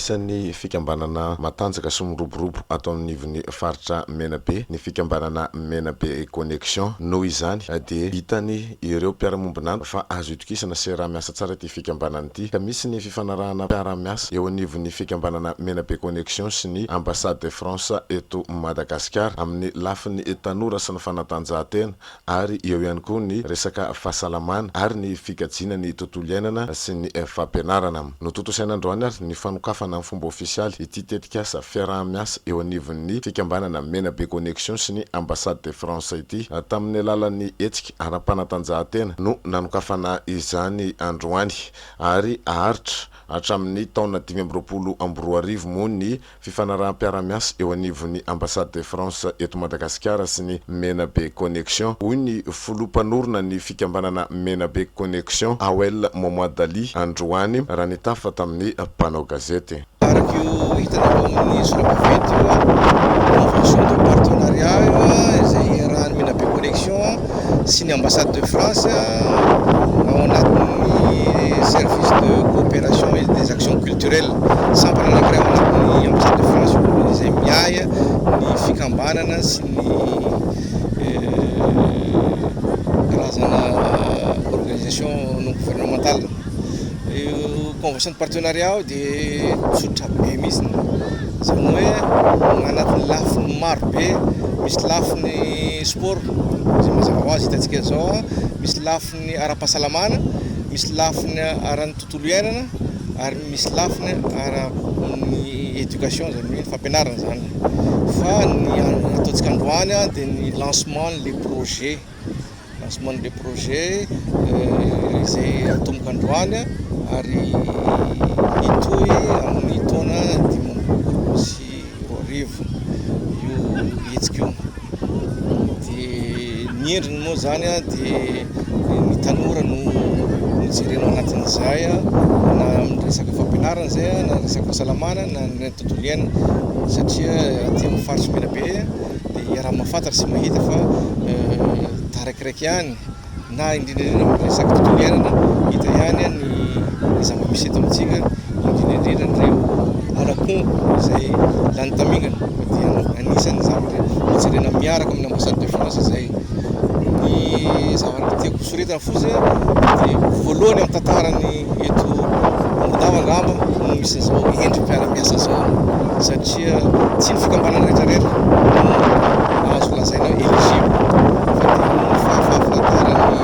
Isan'ny fikambanana matanjaka sy miroborobo ato anivon'ny faritra Menabe ny fikambanana Menabe Connexion. Noho izany dia hitany ireo mpiara-miombon'antoka fa azo itokisana sy raha-miasa tsara ity fikambanana ity ka misy ny fifanarahana mpiara-miasa eo anivon'ny fikambanana Menabe Connexion sy ny Ambassade de France eto Madagasikara amin'ny lafiny tanora sy ny fanatanjahantena ary eo ihany koa ny resaka fahasalamana ary ny fikajiana ny tontolo iainana sy ny fampianarana. Notontosaina androany ary ny fanokafana amin'ny fomba ofisialy ity tetikasa fiaraha-miasa eo anivon'ny fikambanana Menabe Connexion sy ny Ambassade de France ity. Tamin'ny alalan'ny hetsika ara-panatanjahantena no nanokafana izany androany ary haharitra hatramin'ny taona 2025 moa ny Fifanaraham-piarahamiasa eo anivon'ny Ambassade de France eto Madagasikara sy ny Menabe Connexion, hoy ny filoha mpanorina ny fikambanana Menabe Connexion, Awel Mohamad Ali, androany raha nitafa tamin'ny mpanao gazety. Araka io hitanareo amin'ny sora-baventy io, convention de partenariat io izay iarahan'ny Menabe Connexion sy ny Ambassade de France ao anatin'ny service de coopération et des actions culturelles. Sampana anankiray ao anatin'ny Ambassade de France io izay miahy ny fikambanana sy ny karazana organisation non gouvernementale. Io convention de partenariat io dia tsotra be mihitsy, izany hoe anatin'ny lafiny maro be, misy lafiny sport izay mazava ho azy hitantsika izao, misy lafiny ara-pahasalamana, misy lafiny ara-ny tontolo iainana ary misy lafiny ara ny éducation izany hoe ny fampianarana izany. Fa ny ataontsika androany dia ny lancement an'ilay projet, lancement an'ilay projet izay atomboka androany ary hitohy amin'ny taona 2025 io hetsika io. Dia ny endriny moa izany dia ny tanora no nojerena ao anatin'izay na amin'ny resaka fampianarana izay na resaka fahasalamana na ny tontolo iainana satria aty amin'ny faritry Menabe dia iaraha-mahafantatra sy mahita fa taraikiraiky ihany na indrindra indrindra amin'ny resaka tontolo iainana, hita ihany ny zava-misy eto amintsika, indrindra indrindra ireo ala-kongo izay lany tamingana fa dia anisan'ny zavatra hojerena miaraka amin'ny ambassade de France izay. Ny zavatra tiako soritana fotsiny dia voalohany amin'ny tantarany eto Morondava angamba no misy an'izao endri-piara-miasa izao satria tsy ny fikambanana rehetra rehetra no azo lazaina hoe eligible fa dia noho ny fahafahafantaran'ny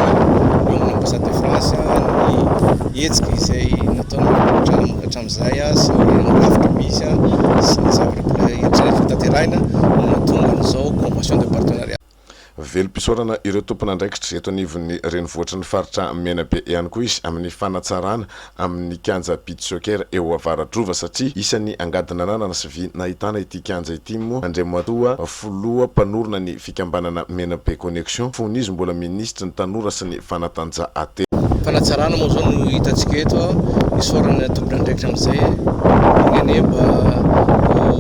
eo amin'ny ambassade de France ny hetsika izay nataony hatramin'izay sy ny rafitra misy sy ny zavatra mbola eritreretina hotanterahina no nahatonga an'izao convention de partenariat. Velom-pisaorana ireo tompon'andraikitra eto anivon'ny renivohitry ny faritra Menabe ihany koa izy amin'ny fanatsarana amin'ny kianja beach soccer eo Avaradrova satria isan'ny angady nananana sy vy nahitana ity kianja ity moa Andriamatoa filoha mpanorina ny fikambanana Menabe Connexion fony izy mbola minisitry ny tanora sy ny fanatanjahantena. Fanatsarana moa izao no hitantsika eto, isaorana ny tompon'andraikitra amin'izay, enga anie mba ho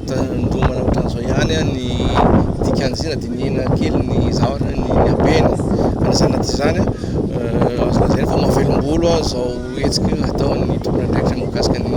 tandromana ohatran'izao ihany ny ity kianja ity na dinihina kely ny zavatra ny habeny, fa na izany na tsy izany azo lazaina fa mahavelom-bolo izao hetsika ataon'ny tompon'andraikitra mahakasika ny.